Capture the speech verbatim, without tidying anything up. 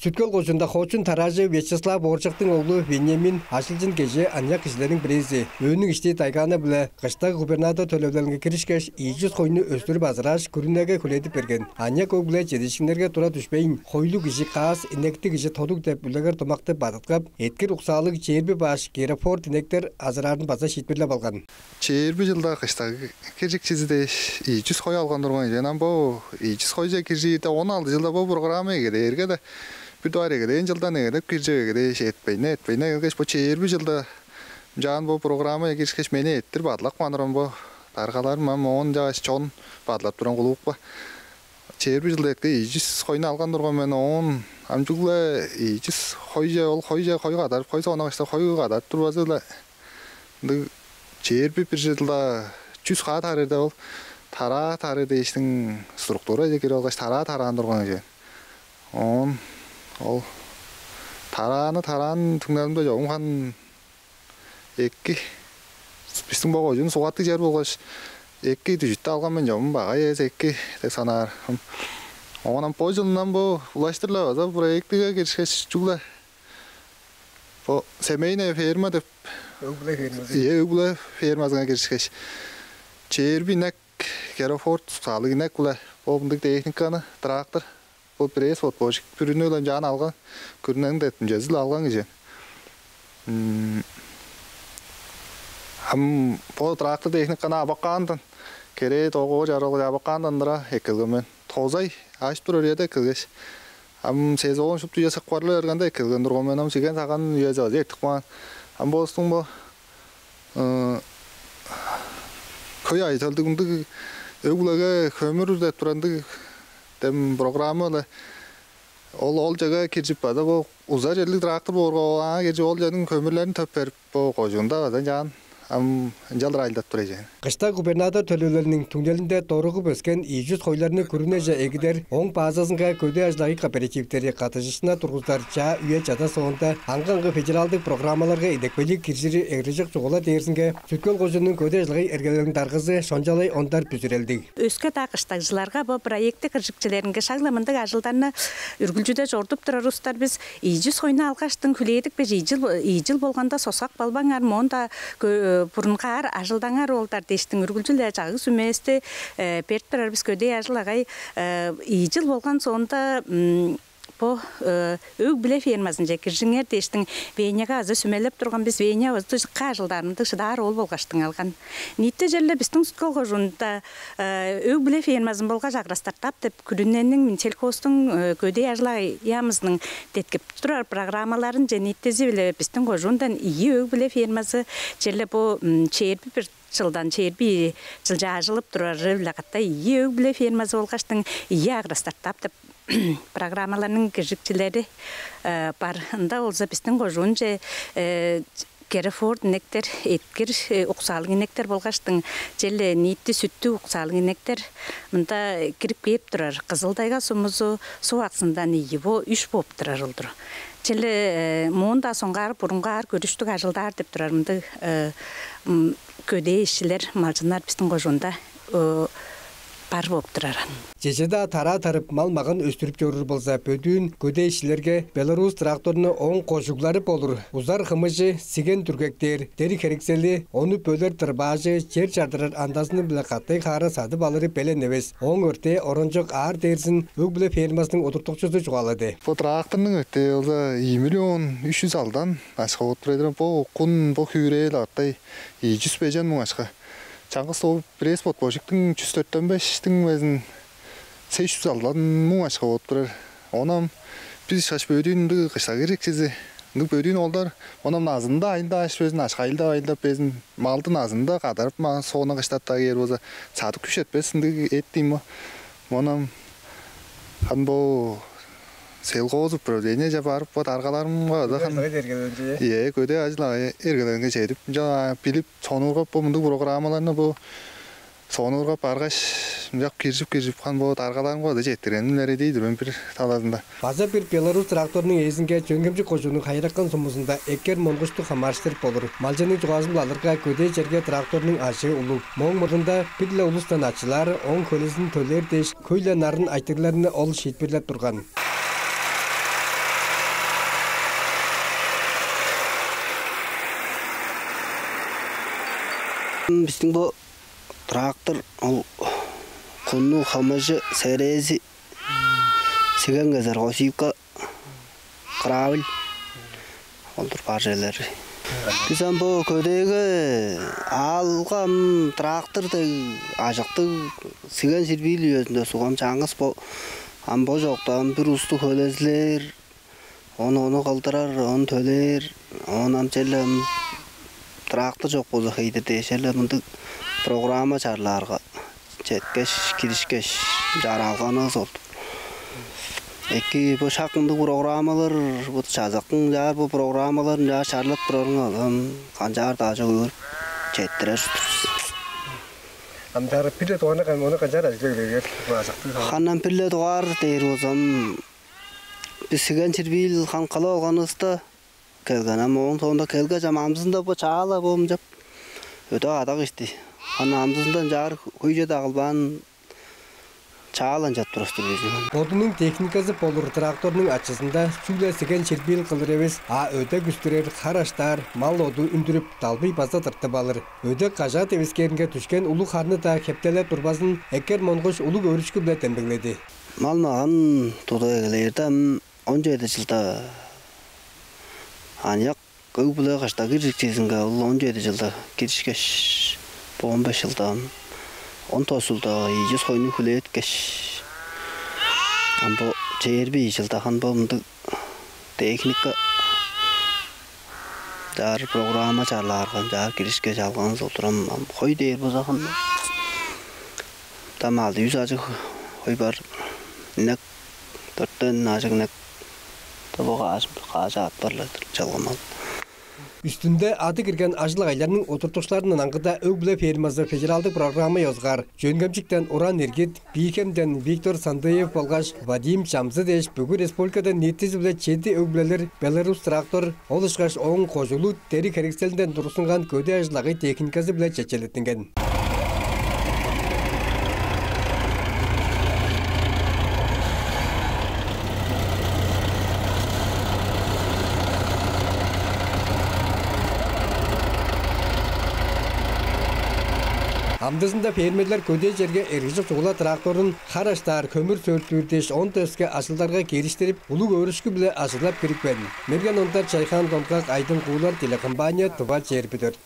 Сүт-Хөл кожуунда хоочун тараажы Вячеслав Ооржактың оглу Вениамин ажылчын кежээ аныяк кижилерниң бирээзи. Өөнүң ишти тайгааны-биле кыштаг губернатор төлевилелинге киришкеш, ийи чүс хойну өстүрүп азырааш, күрүнеге хүлээдип берген. Аныяк өг-бүле чедиишкиннерге тура дүшпейн, хойлуг кижи каас, инектиг кижи тодуг деп үлегер домакты бадыткап, эъткир уксаалыг чээрби баш Герефорд инектер азыраарын база шиитпирлеп алган. Чээрби чылда кыштаг киржикчизи дээш, ийи чүс хой алган турган ийин. Ам бо ийи чүс хойже киржирде, он алды чылда бо программа эгелээрге-даа, бир дугаар эгелээн чылдан эгелеп киржип эгелээш, эртпейн, эртпейн эгелгеш, бо чээрби чылда ынчаан бо программага киришкеш, мени эрттир бадылап каан турган бо даргаларым. Ам оон чааш чон бадылап турган кулуупка. Чээрби чылда эртке ийи чүс хойну алган турган мен, оон ам чүгле ийи чүс хойже, ол хойже хой кадарып, хой соонда кыштаг хой кадарып турбазы-ла, ындыг чээрби бир чылда чүс хаа тарыыр деп, ол тараа тарыыр дээштиң структураже кирип алгаш, тараа тараан турган кижи. Оон ол тарааны тараан түңнелинде чогум хан эки, бистиң бо кожуун сугаттыг чер болгаш, эки дүжүттү алган мен чогум, багай эвес, эки деп санаар. Оон ам бо чылындан бо улаштыр-ла база проектиге киришкеш, чүгле бо семейная ферма деп, өг-бүле фермазы. Ийе, өг-бүле фермазынга киришкеш, чээрби инек, Герефорд уксаалыг инек-биле бо мындыг техниканы, трактор, бо пресс-подборщик бүрүнү-биле ынчаан алган, күрүнениң деткимчези-биле алган кижи. М, ам бо трактор техниканы Абакандан, керээ, договор чарыылгаже Абакандан-дыра эккелген мен. Тозай ажып турар үеде эккелгеш, ам сезон шупту үе сыкпарлы бергенде эккелген турган мен. Ам сиген-саган үези база эртип каан. Ам болустуң бо, э, хөй ажы-төлдүг ындыг өг-бүлеге хөмүр деп турар ындыг дем программа-ла, ол, ол чеге киржип, база бо узар черлиг трактор боорга, ол аңаа киржип, ол чанның хөмүрлерин төп берип, бо кожуунда база ынчаан ам ынчалдыр ажылдап тур ийин. Кыштаг губернатор төлевилелиниң түңнелинде доругуп өскен ийи чүс хойларны күрүнеже эгидер, ооң базазынга көдээ ажыл-агый кооперативтери каттыжыышкыннар тургузар чаа үе-чада соонда аңгы-аңгы федералдыг программаларга идепкейлиг киржири эргежок чугула дээрзинге Сүт-Хөл кожууннуң көдээ ажыл-агый эргелелиниң даргазы Шончалай Ондар бүзүрелдиг. Өске-даа кыштагжыларга, бо проектиниң киржикчилеринге шак-ла мындыг ажылдарны үргүлчүде чорудуп турар улустар бис. Ийи чүс хойну алгаштың хүлээдипкеш, ийи чыл, ийи чыл болганда соксап калбаңар, моон-даа кө-, бурунгаар ажылдаңар, оолдар дээштиң үргүлчү-ле чагыг-сүмевисти, э, берип турар бис. Көдээ ажыл-агый, э, ийи чыл болган соонда, м, бо, э, өг-бүле фермазынче киржиңер дээштиң Веняга база сүмелеп турган бис. Веня база дыка ажылдаар, мындыг шыдаар оол болгаштың алган. Ниити черле бистиң Сүт-Хөл кожуунда, э, өг-бүле фермазын болгаш «Агростартап» деп күрүнениң, Минсельхозтуң, э, көдээ ажыл-агый яамызының деткип турар программаларынче ниитизи-биле бистиң кожуундан ийи өг-бүле фермазы, черле бо, м, чээрби бир чылдан чээрби ийи чылче ажылдап турары-биле катай, ийи өг-бүле фермазы болгаштың ийи «Агростартап» деп программаларның киржикчилери, э, бар. Ында болза бистиң кожуунче, э, Герефорд инектер, эъткир, э, уксаалыг инектер болгаштың, черле ниити сүттүг уксаалыг инектер мында кирип кээп турар. Кызыл-Тайга сумузу, Суг-Аксындан ийи бо, үш бооп турар ол-дур. Черле, э, моон-даа соңгаар, бурунгаар көрүштүг ажылдаар деп турар мындыг, э, м, көдээ ишчилер, малчыннар бистиң кожуунда, э, бар бооп турар. Чеже-даа тараа тарып, мал-маган өстүрүп чоруур болза, бөдүүн көдээ ишчилерге Беларус тракторну, ооң кожуглары болур узар хымыжы, сиген дүргектээр, дериг-херексели, ону бөлер тырбаажы, чер чардырар андазыны-биле катай хаара садып алыры белен эвес. Ооң өртээ оранчок аар дээрзин өг-бүле фермазының удуртукчузу чугаалады. Бо тракторнуң өртээ болза ийи миллион үш чүс алдан акша болуп турар. Бо кун, бо хүрээ-ле катай ийи чүс бежен муң акша. Чаңгыс ол пресс-подборщиктиң чүс дөртен бештиң безин сес чүс алдан муң акша болуп турар. Оон ам бис ышкаш бөдүүн ындыг кыштаг киржикчизи, ындыг бөдүүн оолдар, оон ам назынында ажылдааш безин, акша ажылдап, ажылдап безин, малды назынында кадарып, ма-, соонда кыштап-даа кээр болза, садып күш четпес ындыг эт ийин бо. Оон ам хан бо сельхозуправлениеже барып, бо даргаларымга база хан, көдээ ажыл-агый эргелелинче, ийе, көдээ ажыл-агый эргелелинге чедип, ынча билип, сонуургап, бо мындыг программаларны бо сонуургап баргаш, мынчап киржип-киржип, хан бо даргаларымга-даа четтиргеним илередир мен бир талазында. База бир Беларус тракторунуң ээзинге Чөөн-Хемчик кожууннуң Хайыракан сумузунда эккер монгушту хамаарыштырып болур. Малчынның чугаазын-биле алырга, көдээ черге тракторнуң ажыы улуг. Мооң мурнунда бир-ле улустан ачылаар, ооң хөлезин төлээр дээш, хөй-ле нарын айтырыгларны ол шиитпирлеп турган. Бистиң бо трактор ол кунну хамыжы серези сиген кезер косивка кыраавыл олдур бар черлер. Бис ам бо көдээге аалгам трактор дег ажыктыг сиген сирбиил үезинде сугам чаңгыс бо ам бо чокта ам бир усту хөлезилээр, ону ону кылдырар, ону төлээр, оон ам черле ам трактор чок болза хейдир дээш черле мындыг программа чарлаарга четкеш, киришкеш, чаралганывыс ол. Эки бо шак ындыг программалар бо чазактың чаар бо программаларын чаар чарлап турарыңар ам канчаар-даа чок өөрүп четтирер ужурлуг бис. Ам чаар бир-ле дугаарында ону канчаар ажыглай берер баазактыг ханан бир-ле дугаар дээр болзам, бис сиген чирбиил ханкалап алганывыста келген. Ам ооң соонда келгеш ам амзында бо чаала боомчап өдө кадак ишти. Ханан амзында ынчаар хөйже дагылбаан чааланчап турустур безин. Бодунуң техниказы болур тракторнуң ачызында чүгле сиген ширбиил кылыр эвес, а өдек үстүрер, хар аштаар, мал оду үндүрүп, далбый база тыртып алыр. Өдек кажаа девискээринге дүшкен улуг харны-даа хептелеп турбазын эккер монгуш улуг өөрүшкү-биле демдегледи. Мал-маган тудуп эгелээрде ам он чеди чылда аныяк өг-бүле кыштаг киржикчизинге ол он чеди чылда киришкеш, бо он беш чылда ам он тос чылда ийи чүс хойну хүлээткеш, ам бо чээрби ийи чылда хан бо мындыг техника чаар программа чарлаарга, чаар киришкеш алганывыс олурам. Ам хой дээр болза хан там алды чүс ажыг хой бар. Инек дөртен ажыг инек. Тобуга аажы аът бар-ла чалгамал. Үстүнде ады кирген ажыл-агайларның удуртукчуларындан аңгыда өг-бүле фермазы федералдык программа ёзугаар Чөөн-Хемчиктен Уран Иргит, Бии-Хемден Виктор Сандыев болгаш Вадим Чамзы дээш бүгү республикадан ниитизи-биле чеди өг-бүлелер Беларус трактор, ол ышкаш ооң кожулу дериг-херекселинден тургустунган көдээ ажыл-агый техниказы-биле четчелеттинген. Амдызында фермерлер көдээ черге эргижок чугула тракторун хар аштаар, хөмүр сөөртүүр дээш он дөске ажылдарга кириштирип, улуг өөрүшкү-биле ажыглап кирипкен. Мерген Ондар, Чайхан Донгак, Айдың Куулар, телекомпания «Тыва чээрби дөрт».